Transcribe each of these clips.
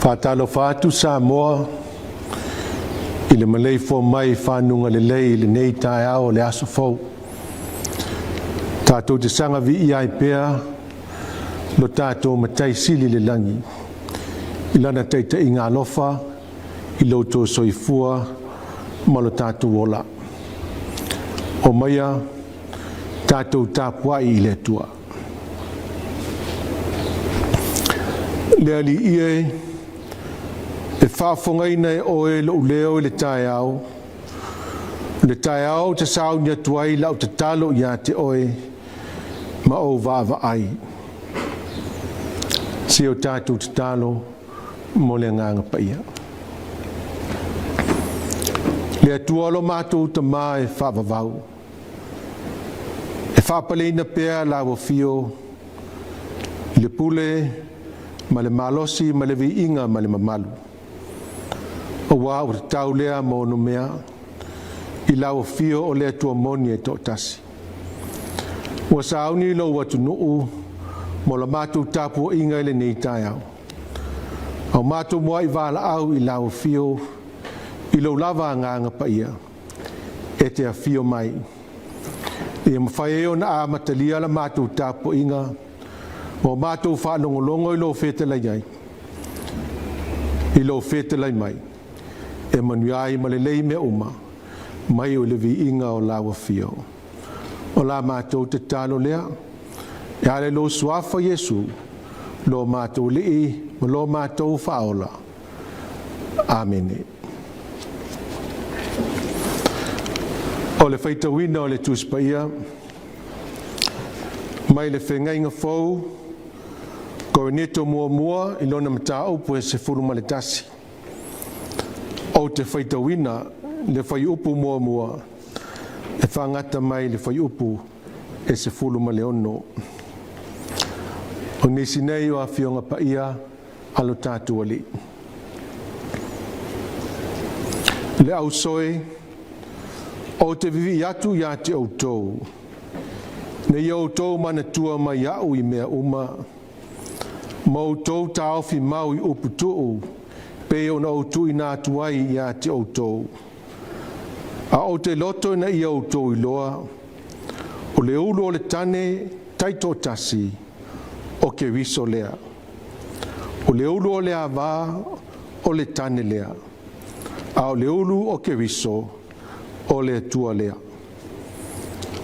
Faatalofa atu Samoa i le maleifua mai i faguga lelei i lenei taeao o le aso fou. Tatou te saga viia ai pea lo tatou Matai Sili i le lagi i lana taitaiga alofa i lo outou soifua ma lo tatou ola. Omaia tatou tapuai i le Atua. Le Alii e, e faafofogaina e oe lou leo i le taeao, o le taeao ou te sauni atu ai lau tatalo ia te oe, ma ou vaavaai. Se o tatou tatalo mo le Agaga Paia. Le Atua lo matou Tamā e faavavau, e faapaleina pea lau afio i le pule ma le malosi ma le viiga ma le mamalu, auā ua tatau lea ma onomea i lau afio o le Atua moni e toatasi. Ua sauni lou atunuu mo la matou tapuaiga i lenei taeao, a o matou muai valaau i lau afio i lou lava Agaga Paia e te afio mai, ia mafai ai ona amatalia la matou tapuaiga ma o matou faalogologo i lou fetalai ai, i lou fetalai mai, e manuia ai ma lelei mea uma, mai o le viiga o lau afio. O la matou tatalo lea, e ala i lou suafa Iesu, lo matou Alii ma lo matou Faaola. Amene. O le faitauina o le Tusi Paia mai le Feagaiga Fou, Korinito muamua i lona mataupu e 11. Ou te faitauina le fuaiupu 1 e faagata mai le fuaiupu e 16. O nisi nei o Afioga Paia a lo tatou Alii. Le ausoe, ou te vivii atu ia te outou, ina ia outou manatua mai au i mea uma, ma outou taofi mau i upu tuu, pei ona ou tuuina atu ai ia te outou. A ou te loto ina ia outou iloa, o le ulu o le tane taitoatasi o Keriso lea. O le ulu o le ava o le tane lea, a o le ulu o Keriso o le Atua lea.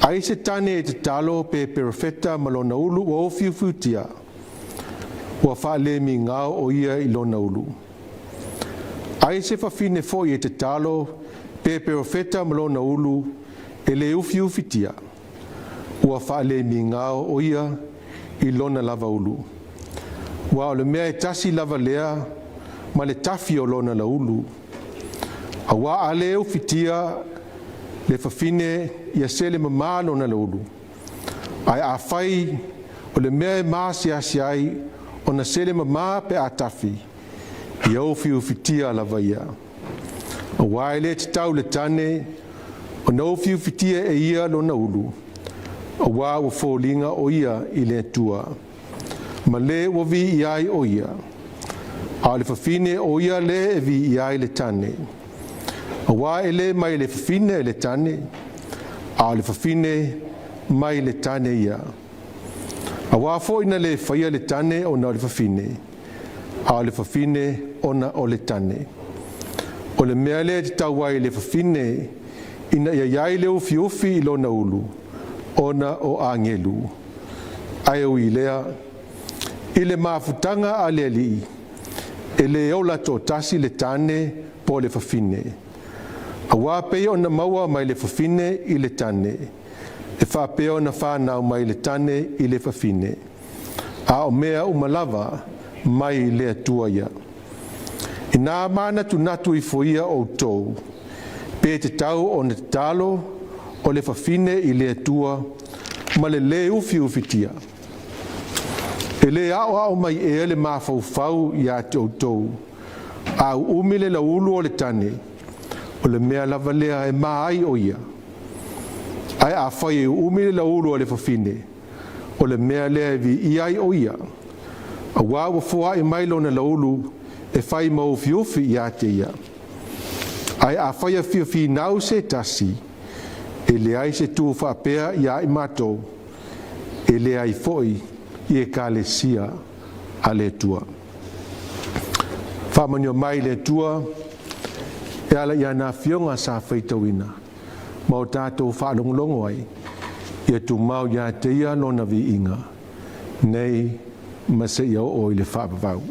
Ai se tane e tatalo pe perofeta ma lona ulu ua ufiufitia, ua faalemigao o ia i lona ulu. Ai se fafine foi e tatalo pe perofeta ma lona ulu e le ufiufitia, ua faalemigao o ia i lona lava ulu. Ua o le mea e tasi lava lea ma le tafi o lona laulu. Auā a le ufitia le fafine ia sele mamā lona laulu, ae afai o le mea e maasiasi ai ona sele mamā pe a tafi, ia ufiufitia lava ia. Auā e le tatau i le tane ona ufiufitia e ia lona ulu, auā ua foliga o ia i le Atua, ma le ua viia ai o ia. A o le fafine o ia le e viia ai le tane. Auā e le mai le fafine le tane, a o le fafine mai le tane ia. Auā foi na le faia le tane ona o le fafine, a o le fafine ona o le tane. O le mea lea e tatau ai i le fafine ina ia i ai le ufiufi i lona ulu, ona o agelu. Ae ui i lea, i le mafutaga a le Alii, e le ola toatasi le tane po o le fafine. Auā pei ona maua mai le fafine i le tane, e faapea ona fanau mai le tane i le fafine, a o mea uma lava mai le Atua ia. Ina manatunatu ifo ia outou, pe tatau ona tatalo o le fafine i le Atua ma le lē ufiufitia. E le aoao mai ea le mafaufau ia te outou, a uumi le lauulu o le tane, o le mea lava lea e ma ai o ia. Ae afai e uumi le lauulu o le fafine, o le mea lea e viia ai o ia, auā ua foai mai lona lauulu e fai ma ufiufi ia te ia. Ae afai e fia finau se tasi, e leai se tu faapea ia i matou, e leai foi i ekalesia a le Atua. Faamanuia mai le Atua e ala i ana afioga sa faitauina, ma o tatou faalogologo ai, ia tumau ia te ia lona viiga, nei ma seia oo i le faavavau.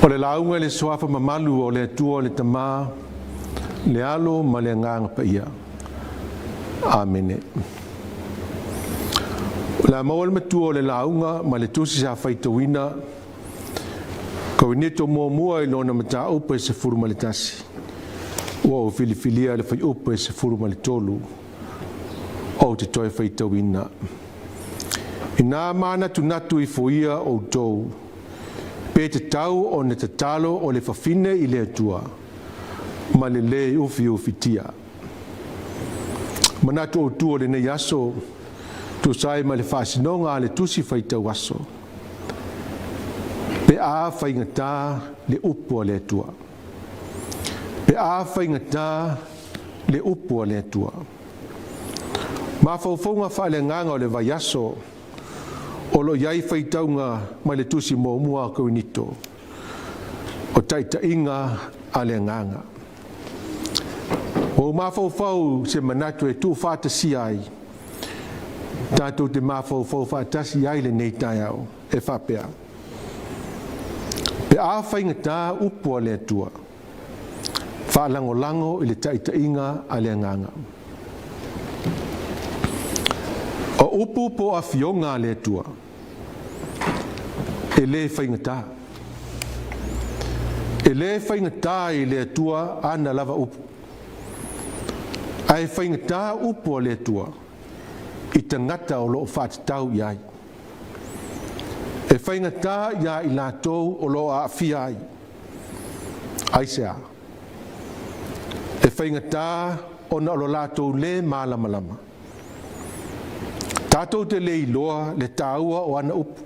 O le lauga i le Suafa mamalu o le Atua le Tama, le Alo ma le Agaga Paia. Amene. O le a maua le matua o le lauga mai le tusi sa faitauina, Korinito muamua i lona mataupu e 11, ua ou filifilia le fuaiupu e 13 ou te toe faitauina. Ina manatunatu ifo ia outou, pe tatau ona tatalo o le fafine i le Atua, ma le lē ufiufitia. Manatu autu o lenei aso, tusa ai ma le faasinoga a le tusi faitau aso, pe a faigata le upu a le Atua. Pe a faigata le upu a le Atua. Mafaufauga faaleagaga o le vaiaso o lo o i ai faitauga mai le tusi muamua a Korinito, o taitaiga a le agaga. Ua ou mafaufau se manatu e tuufaatasia ai, tatou te mafaufau faatasi ai lenei taeao e faapea. Pe a faigata upu a le Atua, faalagolago i le taitaiga a le agaga. O upu po o afioga a le Atua, e le faigata. E le faigata i le Atua ana lava upu. Ae faigata upu a le Atua i tagata o lo o faatatau i ai. E faigata ia i latou o lo o aafia ai. Aisea? E faigata ona o lo latou lē malamalama. Tatou te le iloa le taua o ana upu.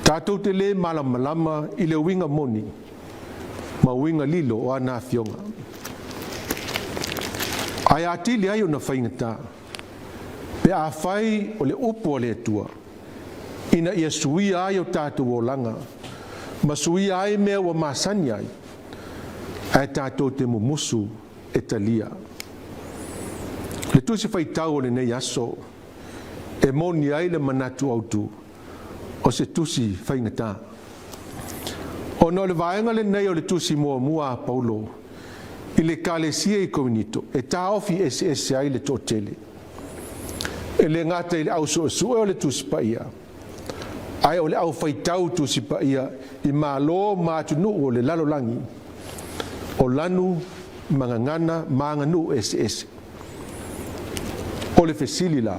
Tatou te le malamalama i le uiga moni ma uiga lilo o ana afioga. Ae atili ai ona faigata, pe afai o le upu a le Atua, ina ia suia ai o tatou olaga, ma suia ai mea ua masani ai, ae tatou te mumusu e talia. Le tusi faitau o lenei aso, e moni ai le manatu autu, o se tusi faigata. Ona o le vaega lenei o le tusi muamua a Paulo i le ekalesia i Korinito e taofi eseese ai le toatele. E le gata i le au suesue o le tusi paia, ae o le au faitau tusi paia i malo ma atunuu o le lalolagi, o lanu ma gagana ma aganuu eseese. O le fesili la,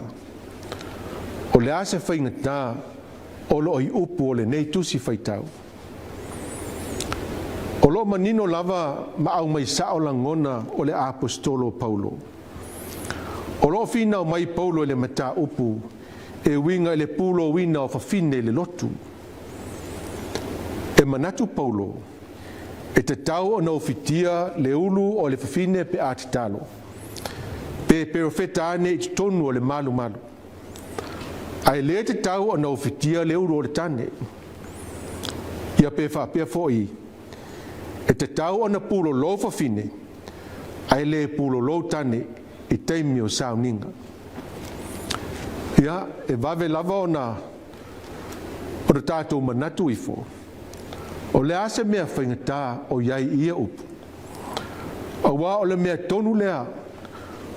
o le a se faigata o lo o i upu o lenei tusi faitau? O lo o manino lava ma aumai sao lagona o le aposetolo o Paulo. O lo o finau mai Paulo i le mataupu e uiga i le pulouina o fafine i le lotu. E manatu Paulo, e tatau ona ufitia le ulu o le fafine pe a tatalo, pe perofeta ane i totonu o le malumalu. Ae le tatau ona ufitia le ulu o le tane. Ia pe faapea foi, e tatau ona pulolou fafine, ae le pulolou tane i taimi o sauniga. Ia, e vave lava ona o tatou manatu ifo, o le a se mea faigata o i ai i ia upu? Auā o le mea tonu lea,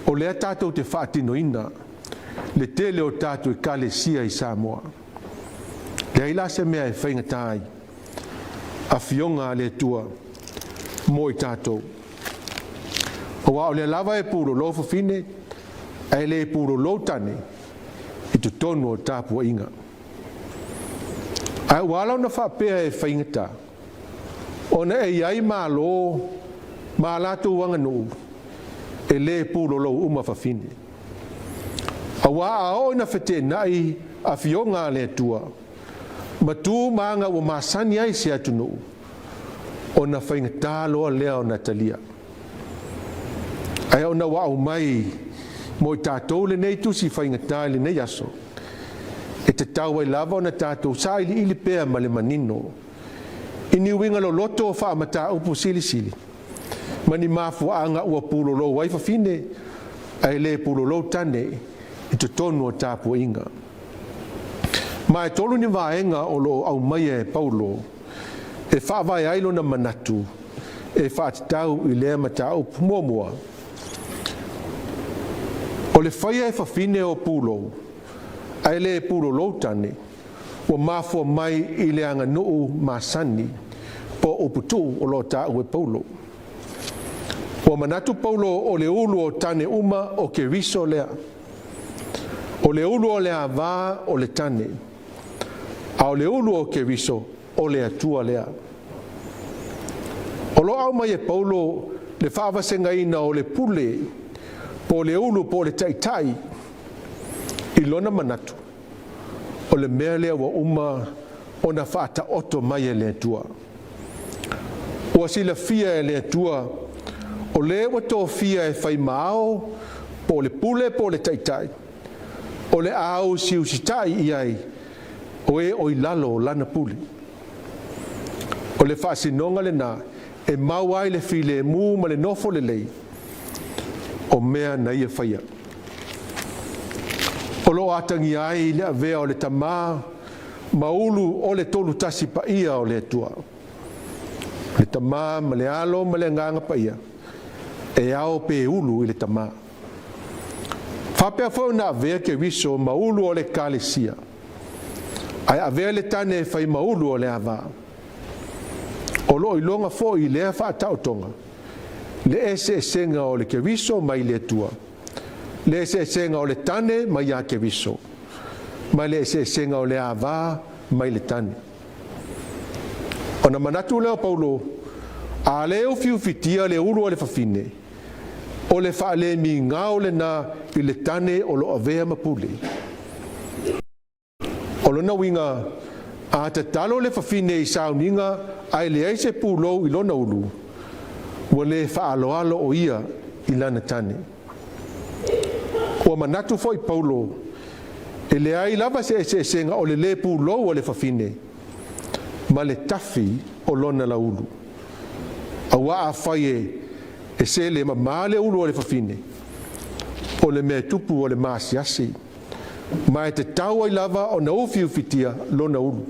o lea tatou te faatinoina le tele o tatou ekalesia i Samoa. Leai la se mea e faigata ai afioga a le Atua mo i tatou. Auā o lea lava e pulolou fafine, ae le pulolou tane i totonu o tapuaiga. Ae ua ala ona faapea e faigata, ona e i ai malo ma a latou aganuu e le pulolou uma fafine. Auā a oo ina feteenai Afioga a le Atua, ma tu ma aga ua masani ai se atunuu, ona faigata loa lea ona talia. Ae ona ua aumai mo i tatou lenei tusi faigata i lenei aso, e tatau ai lava ona tatou sailiili pea ma le manino i ni uiga loloto o faamataupu silisili ma ni mafuaaga ua pulou ai fafine ae le pulou tane i totonu o tapuaiga. Ma e tolu ni vaega o lo o aumaia e Paulo e faavae ai lona manatu e faatatau i lea mataupu. Muamua, o le faia e fafine o pulou ae le pulou tane, ua mafua mai i le aganuu masani po o uputuu o lo o taua e Paulo. Ua manatu Paulo o le ulu o tane uma o Keriso lea. O le ulu o le ava o le tane, a o le ulu o Keriso o le Atua lea. O lo o aumai e Paulo le faavasegaina o le pule po o le ulu po o le taitai i lona manatu, o le mea lea ua uma ona faataoto mai e le Atua. Ua silafia e le Atua o le ua tofia e fai ma ao po o le pule po o le taitai, o le a usiusitai i ai o e o i lalo o lana pule. O le faasinoga lena e maua ai le filemu ma le nofo lelei o mea na ia faia. O lo o atagia ai le avea o le tamā ma ulu o le tolu tasi paia o le Atua, le Tamā ma le Alo ma le Agaga Paia, e ao pe ulu i le Tamā. Faapea foi ona avea Keriso ma ulu o le Ekalesia, ae avea le tane e fai ma ulu o le ava. O lo o iloga foi i lea faataotoga le eseesega o le Keriso mai le Atua, le eseesega o le tane mai ia Keriso, ma le eseesega o le ava mai le tane. Ona manatu lea o Paulo, a le ufiufitia le ulu o le fafine, o le faalemigao lena i le tane o lo o avea ma pule. O lona uiga, a tatalo le fafine i sauniga ae leai se pulou i lona ulu, ua le faaaloalo o ia i lana tane. Ua manatu foi Paulo, e leai lava se eseesega o le lē pulou o le fafine ma le tafi o lona lauulu. Auā afai e sele mamā le ulu o le fafine, o le mea tupu o le maasiasi, ma e tatau ai lava ona ufiufitia lona ulu.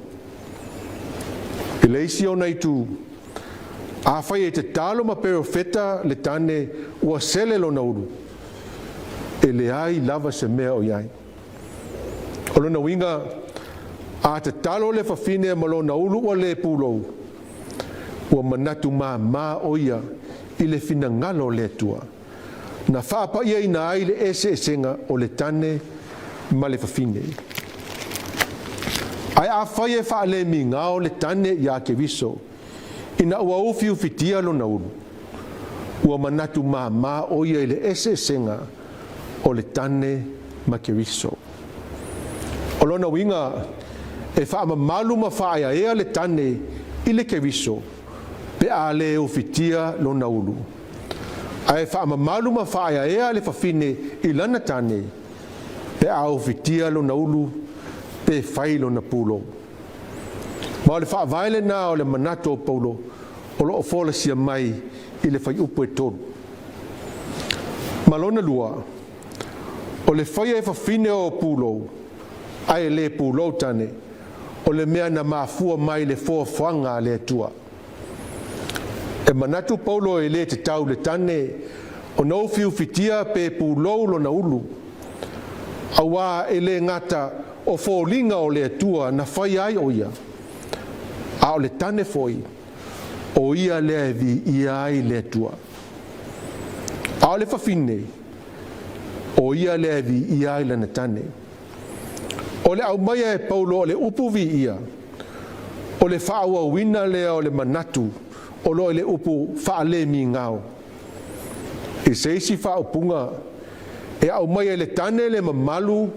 I le isi ona itu, afai e tatalo ma perofeta le tane ua sele lona ulu, e leai lava se mea o i ai. O lona uiga, a tatalo le fafine ma lona ulu ua le pulou, ua manatu māmā o ia i le finagalo o le Atua, na faapaiaina ai le eseesega o le tane ma le fafine. Ae afai e faalemigao le tane iā Keriso, ina ua ufiufitia lona ulu, ua manatu māmā o ia i le eseesega o le tane ma Keriso. O lona uiga, e faamamalu ma faaeaea le tane i le Keriso pe a le ufitia lona ulu. Ae faamamalu ma faaeaea le fafine i lana tane pe a ufitia lona ulu pe fai lona pulou. Ma o le faavae lena o le manatu o Paulo o lo o folasia mai i le fuaiupu e 3. Ma lona lua, o le faia e fafine o pulou, ae le pulou tane, o le mea na mafua mai le foafoaga a le Atua. E manatu Paulo e le tatau le tane ona ufiufitia pe pulou lona ulu, auā e le gata o foliga o le Atua na faia ai o ia, a o le tane foi, o ia lea e viia ai le Atua. A o le fafine, o ia lea e viia ai lana tane. O le aumaia e Paulo o le upu viia, o le faaauauina lea o le manatu o lo o i le upu faalemigao. I se isi faaupuga, e aumaia i le tane le mamalu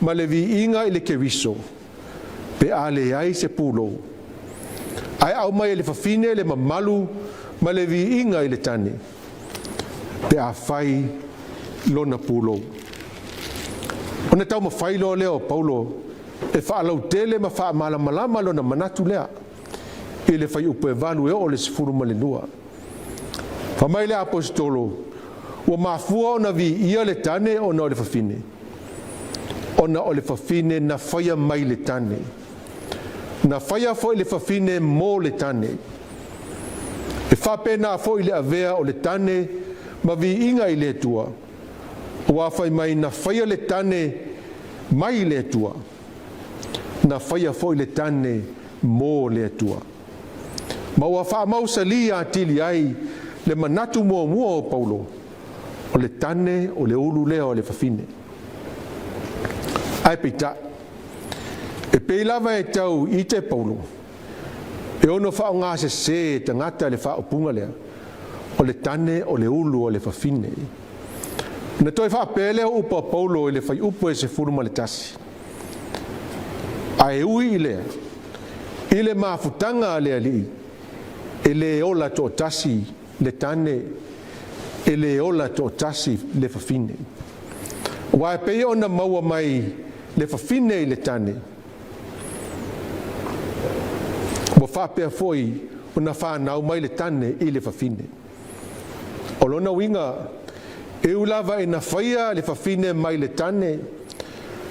ma le viiga i le Keriso pe a leai se pulou. Ae aumai e le fafine le mamalu ma le viiga i le tane pe a fai lona pulou. Ona taumafai loa lea o Paulo e faalautele ma faamalamalama lona manatu lea i le fuaiupu 8 e oo i le 12. Fai mai le Aposetolo, ua mafua ona viia le tane ona o le fafine, ona o le fafine na faia mai le tane. Na faia foi le fafine mo le tane. E faapena foi le avea o le tane ma viiga i le Atua, aua fai mai na faia le tane mai le Atua, na faia foi le tane mo le Atua. Ma ua faamausali atili ai le manatu muamua o Paulo, o le tane o le ulu lea o le fafine. Ae peitai, e pei lava e tau ite Paulo, e ono faaaogasese e tagata le faaupuga lea, o le tane o le ulu o le fafine. Na toe faapea lea o upu a Paulo i le fuaiupu 11. Ae ui i lea, i le mafutaga a le Alii, e le ola toatasi le tane, e le ola toatasi le fafine. Aua e pei ona maua mai le fafine i le tane, ua faapea foi ona fanau mai le tane i le fafine. O lona uiga, e ui lava ina faia le fafine mai le tane,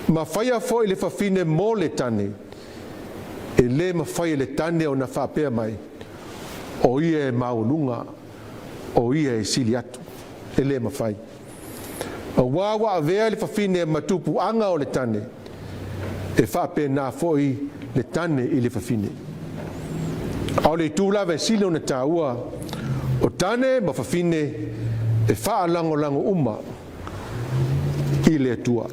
ma faia foi le fafine mo le tane, e le mafai e le tane ona faapea mai, o ia e maualuga, o ia e sili atu. E le mafai. Aua ua avea le fafine ma tupuaga o le tane, e faapena foi le tane i le fafine. A o le itu lava e sili ona taua, o tane ma fafine e faalagolago uma i le Atua.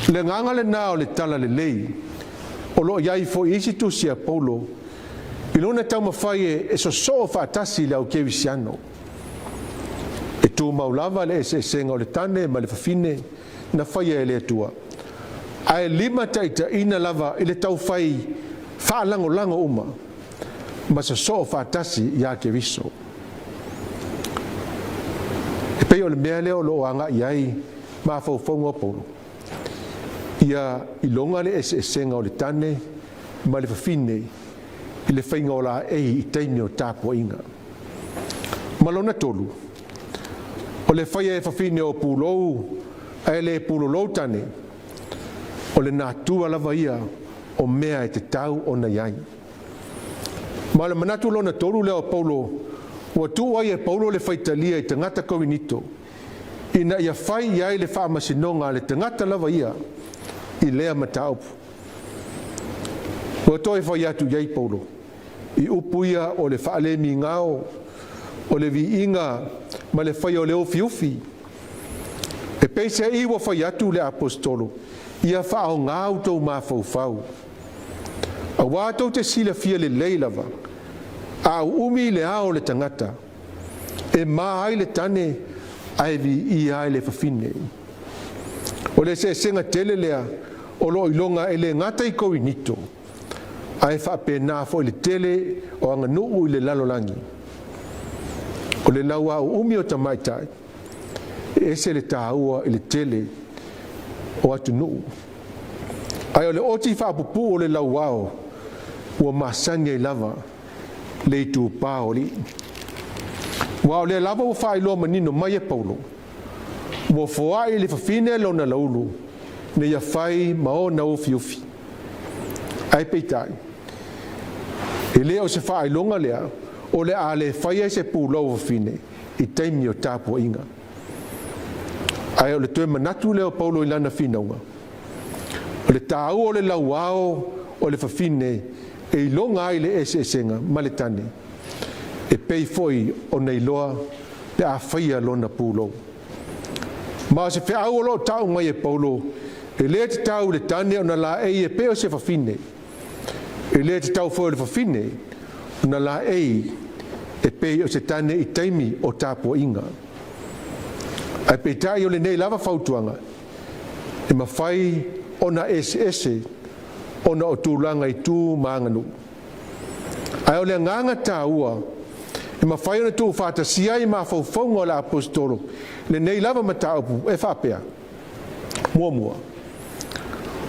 Le agaga lena o le tala lelei, o lo o i ai foi isi tusi a Paulo i lona taumafai e sosoo faatasi le au kerisiano. E tumau lava le eseesega o le tane ma le fafine na faia e le Atua, ae limataitaiina lava i le taufai faalagolago uma ma sosoo faatasi ia Keriso. E pei o le mea lea o lo o agai ai mafaufauga o Paulo, ia iloga le eseesega o le tane ma le fafine i le faiga o laei i taimi o tapuaiga. Ma lona tolu, o le faia e fafine o pulou ae le pulolou tane, o le natura lava ia o mea e tatau ona i ai. Ma o le manatu lona tolu lea o Paulo, ua tuu ai e Paulo le faitalia i tagata Korinito, ina ia fai i ai le faamasinoga a le tagata lava ia i lea mataupu. Ua toe fai atu i ai Paulo, i upu ia o le faalemigao, o le viiga ma le faia o le ufiufi. E peiseai ua fai atu le Aposetolo, ia faaaoga outou mafaufau. Aua tou te silafia lelei lava, a uumi le ao o le tagata, e ma ai le tane ae viia ai le fafine. O le eseesega tele lea o lo o iloga e le gata i Korinito, ae faapena foi le tele o aganuu i le lalolagi. O le lauao umi o tamaitai, e ese le taua i le tele o atunuu. Ae o le oti faapupuu o le lauao, ua masani ai lava le itupa o alii. Aua o lea lava ua faailoa manino mai e Paulo, ua foai le fafine lona laulu, ina ia fai ma ona ufiufi. Ae peitai, e le o se faailoga lea o le a le faia se pulou fafine i taimi o tapuaiga. Ae o le toe manatu lea o Paulo i lana finauga, o le taua o le lauao o le fafine e iloga ai le eseesega ma le tane, e pei foi ona iloa pe a faia lona pulou. Ma o se feau o lo o tau mai e Paulo, e le tatau i le tane ona laei e pei o se fafine, e le tatau foi o le fafine ona laei e pei o se tane i taimi o tapuaiga. Ae peitai o lenei lava fautuaga, E mafai ona eseese ona o tulaga i tu ma aganuu. Ae o le agaga taua e mafai ona tuufaatasia ai mafaufauga o le Aposetolo lenei lava mataupu e faapea: 1.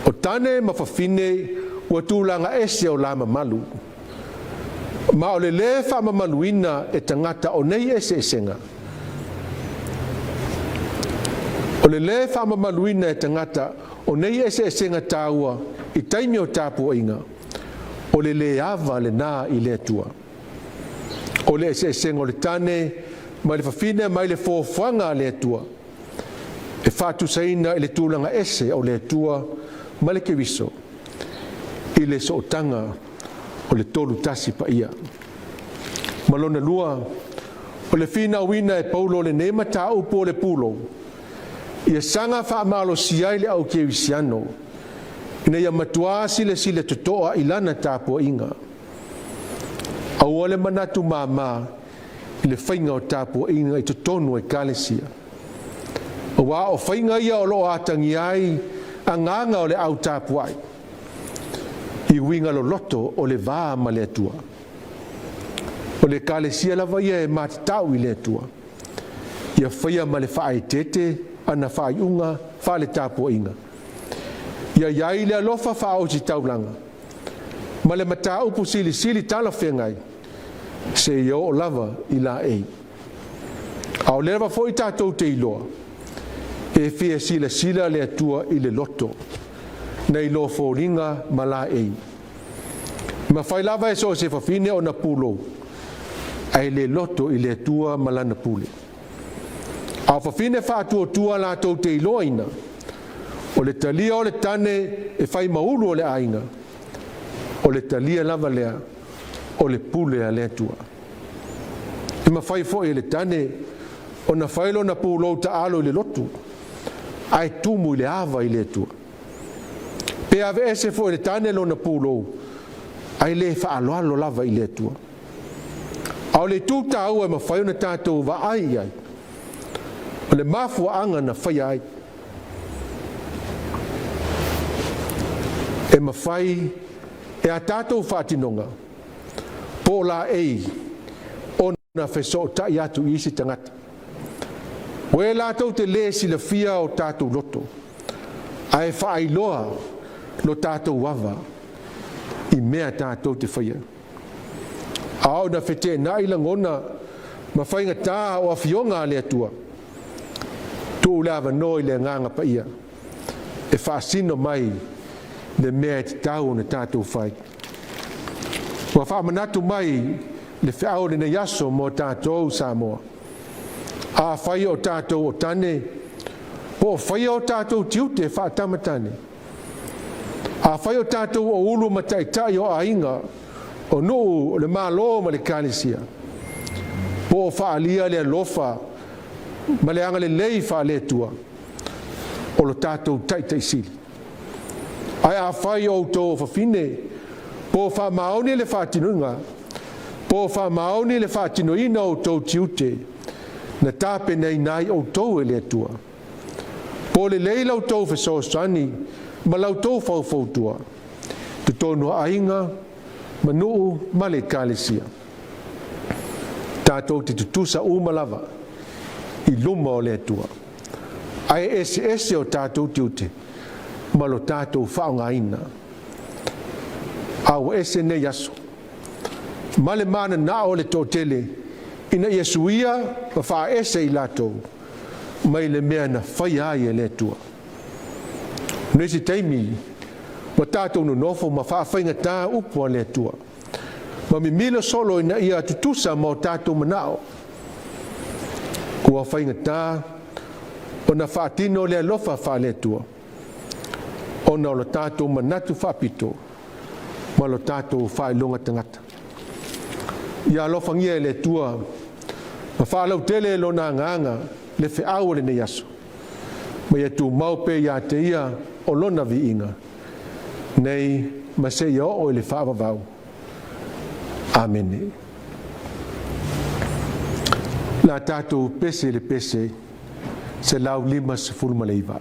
O tane ma fafine ua tulaga ese o la mamalu, ma o le lē faamamaluina e tagata o nei eseesega, o le lē faamamaluina e tagata o nei eseesega taua i taimi o tapuaiga, o le le ava lena i le Atua. O le eseesega o le tane mai le fafine mai le foafoaga a le Atua, e faatusaina i le tulaga ese o le Atua ma le Keriso i le sootaga o le Tolu Tasi Paia. Ma lona lua, o le finauina e Paulo o lenei mataupu o le pulou, ia saga faamalosia ai le au kerisiano, ina ia matua silasila totoa i lana tapuaiga. Aua le manatu māmā i le faiga o tapuaiga i totonu o ekalesia, auā o faiga ia o lo o atagia ai agaga o le au tapuai i uiga loloto o le va ma le Atua. O le ekalesia lava ia e matatau i le Atua, ia faia ma le faaeteete ana faaiuga faale-tapuaiga. Ia i ai le alofa faaositaulaga ma le mataupu silisili talafeagai seia oo lava i laei. A o lea lava foi tatou te iloa, e fia silasila le Atua i le loto, nai lo foliga ma laei. E mafai lava e so o se fafine ona pulou, ae le loto i le Atua ma lana pule. A o fafine faatuatua latou te iloaina, o le talia o le tane e fai ma ulu o le aiga, o le talia lava lea o le pule a le Atua. E mafai foi e le tane ona fai lona pulou taalo i le lotu, ae tumu i le ava i le Atua. Pe aveese foi e le tane lona pulou, ae le faaaloalo lava i le Atua. A o le itu taua e mafai ona tatou vaai i ai, o le mafuaaga na faia ai. E mafai e a tatou faatinoga po o laei ona fesootai atu i isi tagata, o e latou te le silafia o tatou loto, ae faailoa lo tatou ava i mea tatou te faia. A oo ina feteenai lagona ma faigata o afioga a le Atua, tuu le avanoa i le Agaga Paia e faasino mai le mea e tatau ona tatou fai. Ua faamanatu mai le feau o lenei aso mo tatou Samoa. Afai o tatou o tane, po o faia o tatou tiute faatama tane, afai o tatou o ulu ma taitai o aiga, o nuu, o le Malo ma le Ekalesia, po o faaalia le alofa ma le agalelei faale-Atua, o lo tatou Taitaisili. Ae afai o outou o fafine, po o faamaoni le faatinoga, po o faamaoni le faatinoina o outou tiute na tapenaina ai outou e le Atua, po o lelei la outou fesoasoani ma la outou faufautua i totonu o aiga ma nuu ma le ekalesia. Tatou te tutusa uma lava i luma o le Atua, ae eseese o tatou tiute ma lo tatou faaaogaina. A ua ese nei aso ma le mananao o le toatele ina ia suia ma faaese i latou mai le mea na faia ai e le Atua. O nisi taimi ua tatou nonofo ma faafaigata upu a le Atua, ma mimilo solo ina ia tutusa ma o tatou manao. Ua faigata ona faatino le alofa faale-Atua, ona o lo tatou manatu faapito ma lo tatou faailoga tagata. Ia alofagia e le Atua ma faalautele e Lona Agaga le feau o lenei aso, ma ia tumau pea ia te Ia o Lona viiga, nei ma seia oo i le faavavau. Amene. La tatou pese i le pese 159.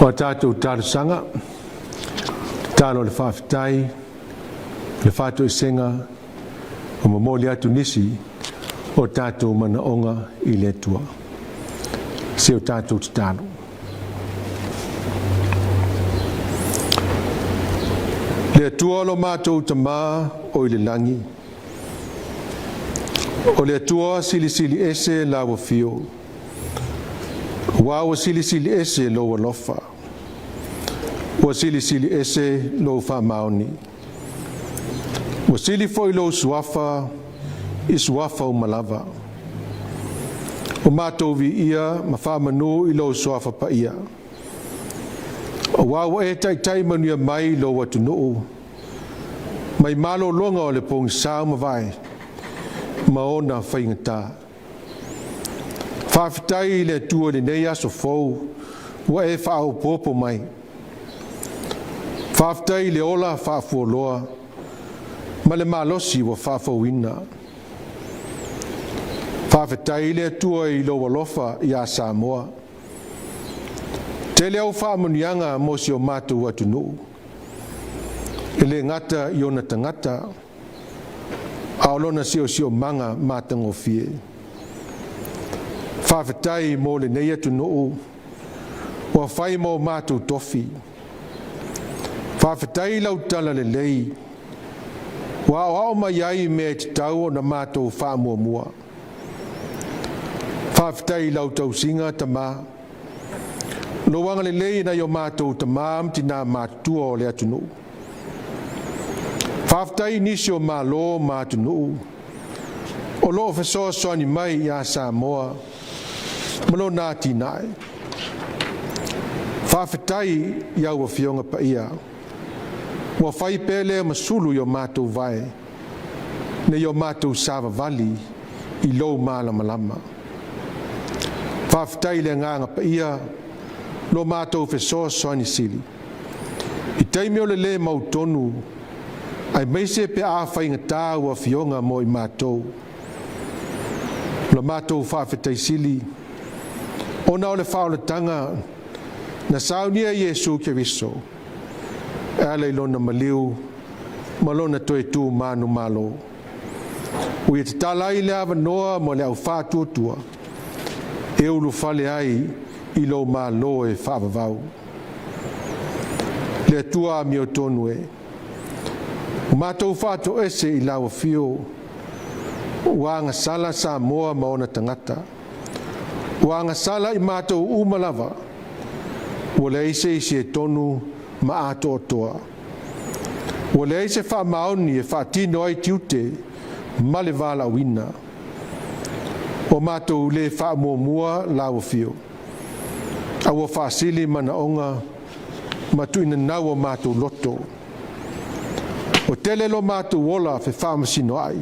O a tatou talosaga, tatalo o le faafetai, le faatoesega, ma momoli atu nisi o tatou manaoga i le Atua. Se o tatou tatalo. Le Atua lo matou Tamā o i le lagi, o le Atua silisili ese lau afio, aua ua silisili ese lou alofa, ua silisili ese lou faamaoni, ua sili foi lou suafa i suafa uma lava. Ua matou viia ma faamanu i lou suafa paia, aua ua e taitai manuia mai lou atunuu mai malologa o le pogisa ua mavae ma ona faigata. Faafetai i le Atua i lenei aso fou ua e faaopoopo mai. Faafetai i le ola faafualoa ma le malosi ua faafouina. Faafetai i le Atua i lou alofa ia Samoa. Tele au faamanuiaga mo si o matou atunuu, e le gata i ona tagata, a o lona siosiomaga matagofie. Faafetai mo lenei atunuu ua fai ma o matou tofi. Faafetai i lau talalelei ua aoao mai ai mea e tatau ona matou faamuamua. Faafetai i lau tausiga Tama, lou agalelei i nai o matou tama ma tina matutua o le atunuu. Faafetai i nisi o Malo ma atunuu o lo o fesoasoani mai ia Samoa ma lona atinae. Faafetai i au Afioga Paia ua fai pea lea ma sulu i o matou vae nei o matou savavali i lou malamalama. Faafetai i le Agaga Paia, lo matou fesoasoani sili i taimi o le le mautonu, aemaise pe a faigata au Afioga mo i matou. O la matou faafetai sili, ona o le faaolataga na saunia e Iesu Keriso e ala i lona maliu ma lona toe tu manumalo, ua ia tatala ai le avanoa mo le au faatuatua e ulufale ai i lou Malo e faavavau. Le Atua amiotonu e, ua matou faatoese i lau afio, ua agasala Samoa ma ona tagata, ua agasala i matou uma lava, ua leai se isi e tonu ma atoatoa, ua leai se faamaoni e faatino ai tiute ma le valaauina. Ua matou le faamuamua lau afio, a ua faasili manaoga ma tuuinanau o matou loto. Ua tele lo matou ola fefaamasinoai,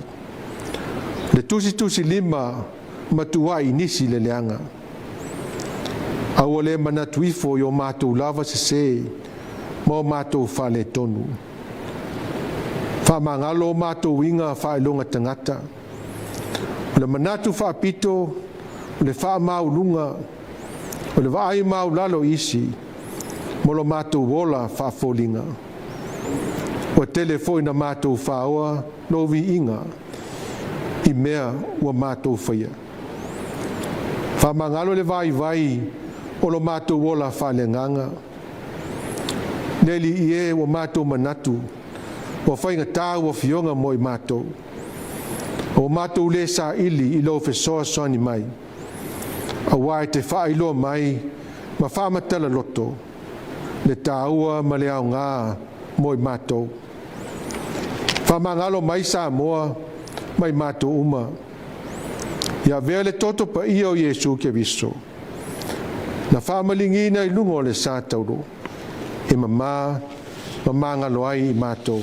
le tusitusilima ma tuuai i nisi i le leaga. A ua le manatu ifo i o matou lava sesē ma o matou faaletonu. Faamagalo o matou uiga faailoga tagata, o le manatu faapito, o le faamaualuga, o le vaai maualalo i isi, ma lo matou ola faafoliga. Ua tele foi ina matou faoa lou viiga i mea ua matou faia. Faamagalo le vaivai o lo matou ola faaleagaga. Le Alii e, ua matou manatu ua faigata au Afioga mo i matou, a ua matou le saili i lou fesoasoani mai, aua e te faailoa mai ma faamatala loto le taua ma le aoga mo i matou. Faamagalo mai Samoa ma i matou uma. Ia avea le toto paia o Iesu Keriso, na faamaligiina i luga o le sa tauro, e mamā ma magalo ai i matou.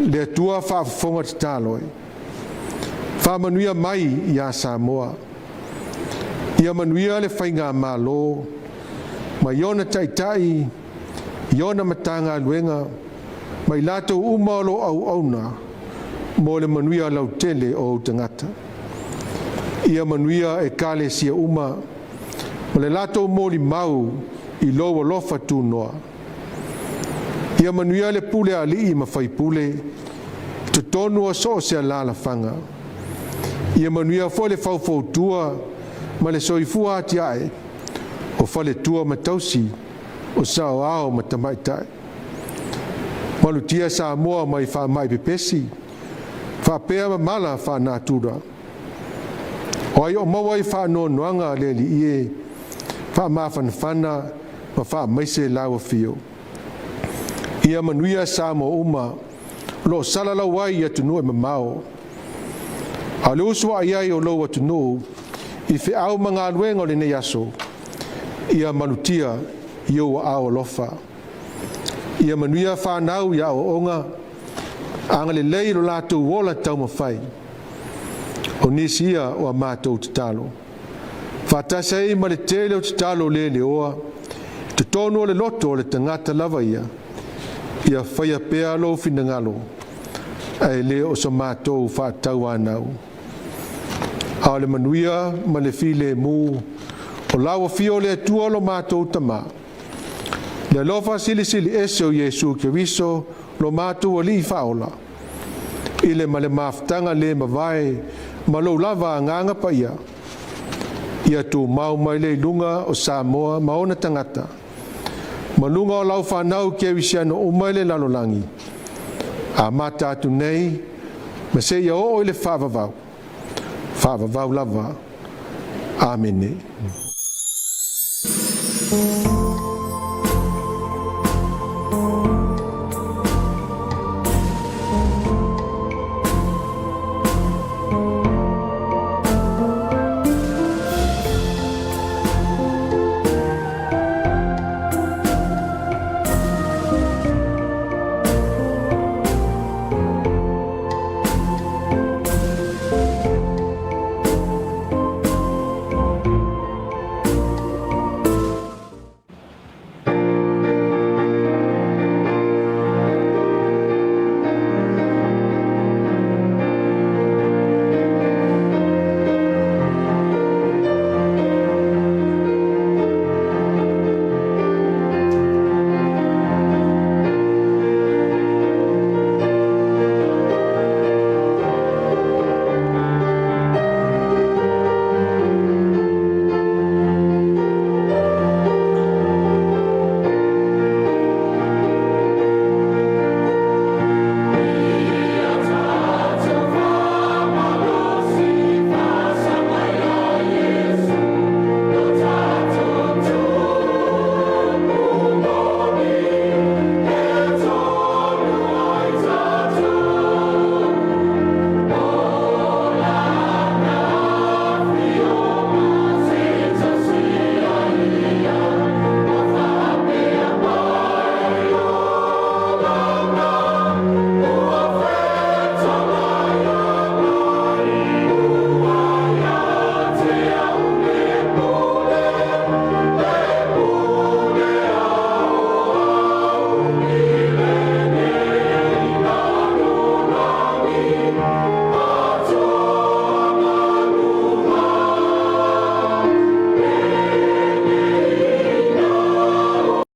Le Atua faafofoga tatalo e, faamanuia mai ia Samoa, ia manuia le faigamalo ma i ona taitai, i ona Matagaluega ma i latou uma o lo o auauna mo le manuia lautele o ou tagata. Ia manuia Ekalesia uma ma le latou molimau i lou alofa tunoa. Ia manuia le pule a alii ma faipule i totonu o so o se alaalafaga. Ia manuia foi le faufautua ma le soifua atiae o faletua ma tausi, o saoao ma tamaitai. Malutia Samoa mai faamai pepesi faapea ma mala faalenatura. O ai o maua ai faanoanoaga le Alii e, faamafanafana ma faamaise lau afio. Ia manuia Samoa uma o lo o salalau ai i atunuu e mamao, a o le usoai ai o lou atunuu i feau ma galuega o lenei aso, ia malutia i ou aao alofa. Ia manuia fanau i aoaoga, agalelei i lo latou ola taumafai. O nisi ia o a matou tatalo, faatasi ai ma le tele o tatalo le leoa i totonu o le loto o le tagata lava ia, ia faia pea lou finagalo, ae le o so matou faatauanau. A o le manuia ma le filemu o lau afio o le Atua lo matou Tama, le alofa silisili ese o Iesu Keriso lo matou Alii Faaola, i le ma le mafutaga le mavae ma lou lava Agaga Paia, ia tumau mai lea i luga o Samoa ma ona tagata, ma luga o lau fanau kerisiano uma i le lalolagi, amata atu nei ma seia oo i le faavavau, faavavau lava. Amene.